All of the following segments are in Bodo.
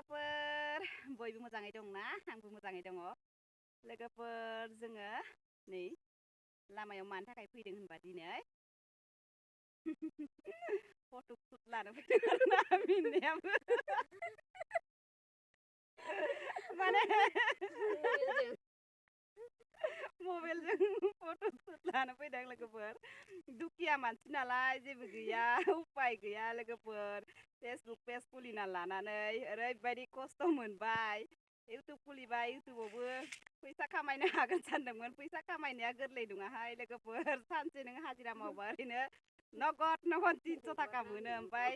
लोगोफोर बयबो मोजाङै दंना आंबो मोजाङै दङ लोगोफोर जोङो नै लामायाव मानि थाखाय फैदों होनबा दिनै फट' शुट लानो फैदों आरोना मिनिनायाबो माने मबाइलजों फट' शुट लानो फैदों लोगोफोर दुखिया मानसि नालाय जेबो गैया उपाय गैया लोगोफोर फेसबुक पेज खुलिना लानानै ओरैबायदि खस्थ' मोनबाय इउटुब खुलिबाय इउटुबावबो फैसा खामायनो हागोन सानदोंमोन फैसा खामायनाया गोरलै नङाहाय लोगोफोर सानसे नों हाजिरा मावबा ओरैनो नगद 300 थाखा मोनो ओमफ्राय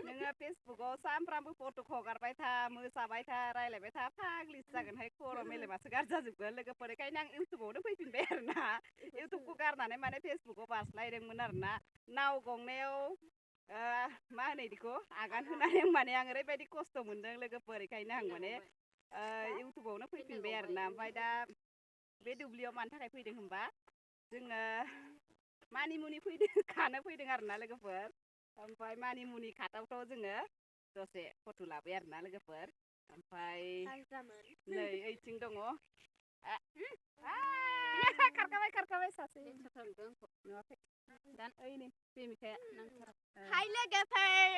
नोङो फेसबुकाव सानफ्रामबो फट' हगारबाय था मोसाबाय था रायलायबाय था फाग्लिसो जागोनहाय खर' मेलेमासो गाज्रि जाजोबगोन लोगोफोर बेखायनो आं इउटुबावनो फैफिनबाय आरोना इउटुबखौ गारनानै माने फेसबुकाव बास्लायदोंमोन आरोना नाव गंनायाव मा होनो बिदिखौ आगान होनानै माने आं ओरैबायदि खस्थ' मोनदों लोगोफोर बेखायनो आं माने इउटुबावनो फैफिनबाय आरोना ओमफ्राय दा बे दुब्लियाव मानि थाखाय फैदों होनबा जोङो मानिमुनि खानो फैदों आरोना लोगोफोर ओमफ्राय मानिमुनि खाथावथाव जोङो दसे फट' लाबाय आरोना लोगोफोर ओमफ्राय नै ओइथिं दङ खारखाबाय सासे हाय लोगोफोर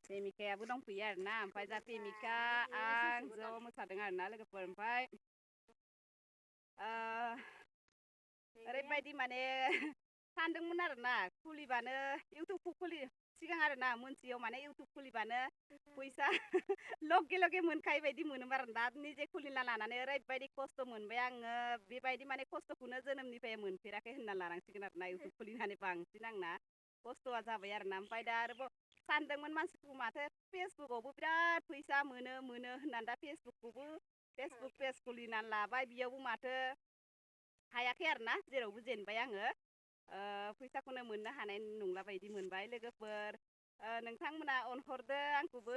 प्रेमिकायाबो दंफैयो आरोना ओमफ्राय दा प्रेमिका आं ज' मोसादों आरोना लोगोफोर ओमफ्राय ओरैबायदि माने सानदोंमोन आरोना खुलिबानो इउटुबखौ सिगां आरोना मोनसेयाव माने इउटुब खुलिबानो फैसा लगे लगे मोनखायो बायदि मोनोमोन आरो दा निजे खुलिना लानानै ओरैबायदि खस्थ' मोनबाय आङो बेबायदि माने खस्थ'खौनो जोनोमनिफ्राय मोनफेराखै होनना लानांसिगोन आरोना इउटुब खुलिनानै बांसिन आंना खस्थ'आ जाबाय आरोना ओमफ्राय दा आरोबाव सानदोंमोन मानसिफोरखौ माथो फेसबुकावबो बिराद फैसा मोनो होननानै दा फेसबुक पेज खुलिनानै लाबाय बेयावबो माथो हायाखै आरोना जेरावबो जेनबाय आङो फैसाखौनो मोननो हानाय नंला बायदि मोनबाय लोगोफोर नोंथांमोना अनहरदो आंखौबो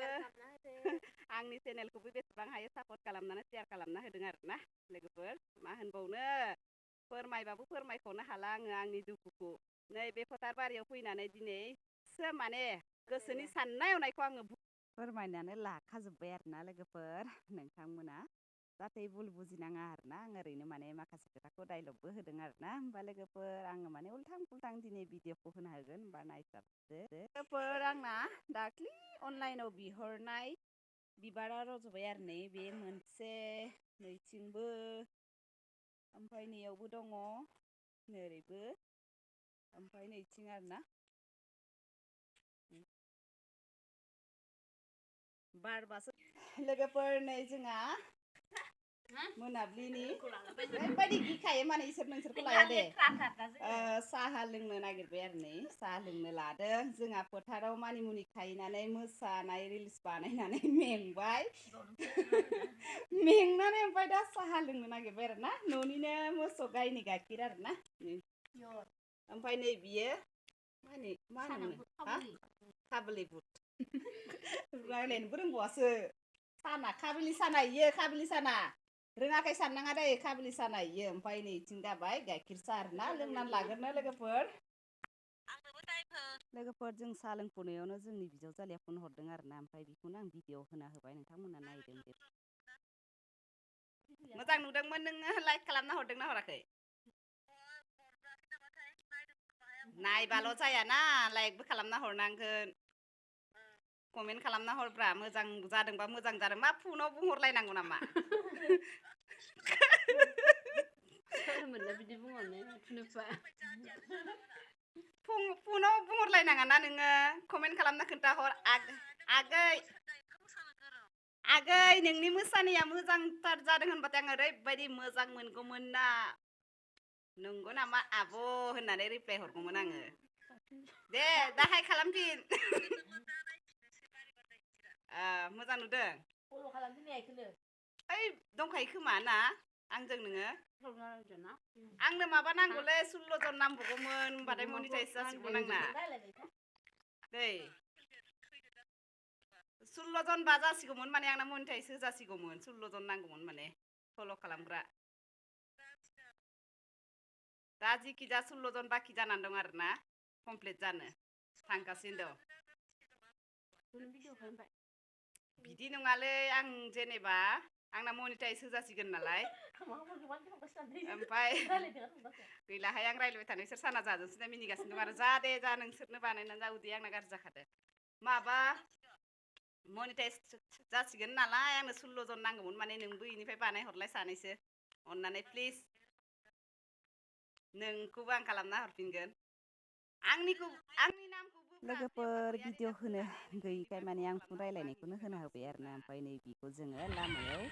आंनि चेनेलखौबो बेसेबां हायो सापर्ट खालामनानै शेयार खालामना होदों आरोना लोगोफोर मा होनबावनो फोरमायबाबो फोरमायख'नो हाला आङो आंनि दुखुखौ नै बे फोथार बारियाव फैनानै दिनैसो माने गोसोनि साननाय हनायखौ आङो फोरमायनानै लाखाजोब्बाय आरोना लोगोफोर नोंथांमोना जाहाथे भुल बुजिनाङा आरोना आं ओरैनो माने माखासे खोथाखौ डाइलगबो होदों आरोना होमबा लोगोफोर आङो माने उल्थां फाल्थां दिनै भिडिअखौ होनो होगोन होमबा नायसाबदो लोगोफोर आंना दाख्लि अनलाइनाव बिहरनाय बिबारा रज'बाय आरो नै बे मोनसे नैथिंबो ओमफ्राय नैयावबो दङ नोरैबो ओमफ्राय नैथिं आरोना बारबासो लोगोफोर नै जोंहा मोनाबिलिनि ओरैबायदि गिखायो माने इसोर नोंसोरखौ लाया दे साहा लोंनो नागिरबाय आरो नै साहा लोंनो लादों जोंहा फोथाराव मानिमुनि खाहैनानै मोसानाय रिल्स बानायनानै मेंबाय मेंनानै ओमफ्राय दा साहा लोंनो नागिरबाय आरो ना न'निनो मोसौ गायनि गाइखेर आरो ना ओमफ्राय नै बियो मा होनो काबुलि बुट रायलायनोबो रोंबावासो साना काबुलि साना इयो काबुलि साना रोङाखै साननाङा दै काबुलि साना इयो ओमफ्राय नैथिं जाबाय गाइखेर साहा आरोना लोंनानै लागोरनो लोगोफोर जों साहा लोंफुनायावनो जोंनि बिजावजालिया फन हरदों आरोना ओमफ्राय बेखौनो आं भिडिअ होना होबाय नोंथांमोना नायदों दे मोजां नुदोंमोन नोङो लाइक खालामना हरदोंना हराखै नायबाल' जायाना लाइकबो खालामना हरनांगोन कमेन्ट खालामना हरब्रा मोजां जादोंबा मोजां जादों मा फनाव बुंहरलायनांगौ नामा फनाव बुंहरलायनाङा ना नोङो कमेन्ट खालामना खोन्थाहर आगै नोंनि मोसानाया मोजांथार जादों होनबाथाय आं ओरैबायदि मोजां मोनगौमोन ना नंगौ नामा आब' होननानै रिप्लाय हरगौमोन आङो दे दाहाय खालामफिन मोजां नुदों ओइ दंखायो खोमा ना आंजों नोङो आंनो माबा नांगौलै 16 जन नांबावगौमोन होनबाथाय मनिटाइज जासिगौमोन आंना दै 16 जन बा जासिगौमोन माने आंना मनिटाइज होजासिगौमोन 16 जन नांगौमोन माने फल' खालामग्रा दा जिखिजा 16 जन बाखि जानानै दं आरोना कमप्लिट जानो थांगासिनो दं बिदि नङालै आं जेनेबा आंना मनिटाइज होजासिगोन नालाय ओमफ्राय गैलाहाय आं रायज्लायबाय थानो नोंसोर साना जाजोबसै ना मिनिगासिनो दं आरो जा दे जा नोंसोरनो बानायनानै जा उदै आंना गाज्रि जाखादो माबा मनिटाइज जासिगोन नालाय आंनो 16 जन नांगौमोन माने नोंबो इनिफ्राय बानायहरलाय सानैसो अननानै प्लिज नोंखौबो आं खालामना हरफिनगोन आंनि नामखौबो लोगोफोर भिडिअ होनो गैयिखाय माने आं फन रायलायनायखौनो होना होबाय आरोना ओमफ्राय नै बिखौ जोङो लामायाव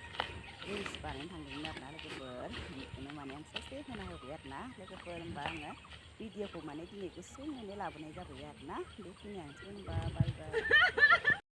रिल्स बानायनो थांदोंमोन आरोना लोगोफोर बेखौनो माने आं ससे होना होबाय आरोना लोगोफोर होमबा आङो भिडिअखौ माने दिनै गुसुङैनो लाबोनाय जाबाय आरोना बेखिनियानोसै होनबा बाय बाय